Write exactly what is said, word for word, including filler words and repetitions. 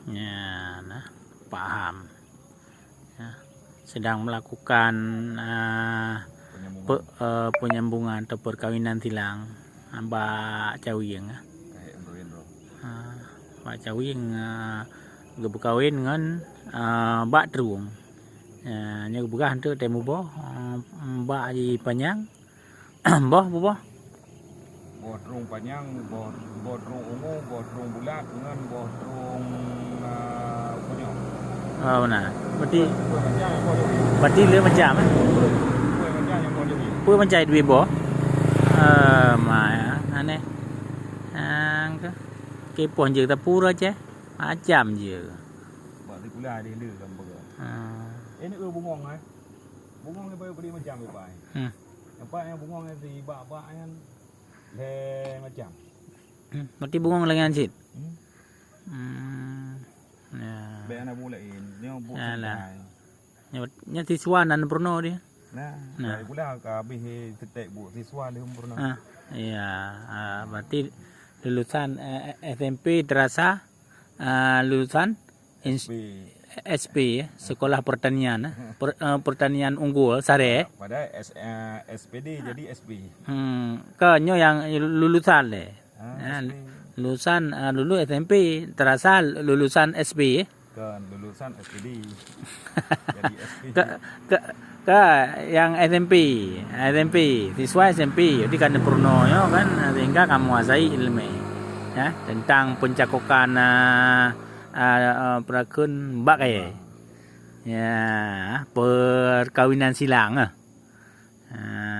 Ya, nah, paham. Ya, sedang melakukan, ah, pe-, eh, penyambungan atau perkawinan silang, ah, bak Cawieng, ah. Ah, bak Cawieng, ah, geupeukawen ngon, ah, bak Trueng. Ya, nyoe geupeugah enteuk teuh muboh, ah, bak jipanyang. Boh, boh, boh. Boh Trueng panyang, boh, boh Trueng ungu, boh Trueng bulat, ngon boh Trueng, ah, punyok. Oh, na. Berarti, berarti lheueh macam, eh? Peue macam nyang boh jih? Peue macam duit boh? Eh, ma, ya, aneh. Hang ke? Kipoh je tapura je. Macam je. Bak sikula deh le kan baga. Ah. Ini eu bungong, eh. Bungong ni banyak macam, Pak. Hmm. Nampak yang bungong yang di bak-bak yang lé macam. Hmm, berarti bungong lagèe nyan cit? Hmm. Hmm. Ya. Baik anak bu lain. Nyoe bu santai. Nyoe, nyoe siswa nan peurunoe dia. Nah, nah. Dari pula ka habis setek bu siswa dia peurunoe. Ah, iya. Ah, berarti lulusan, eh, S M P terasa, ah, lulusan ins-, S P. S P, ya, Sekolah Pertanian, eh. Per-, eh, Pertanian Unggul, Sare. Padahal S-, eh, S P D jadi S P. Hmm, ke nyoe yang lulusan deh. Ah, ya, S P. Lulusan, eh, lulu S M P, terasa lulusan S P, ya. Kan lulusan S P D. Jadi S P. Ke, ke, ke yang S M P, S M P, siswa S M P, jadi kan peurunoe nyoe kan, sehingga ka menguasai ilmu, ya, tentang pencakokan, ah, ah, ah, perakon bak kayèe. Ya, perkawinan silang, ah. Ah.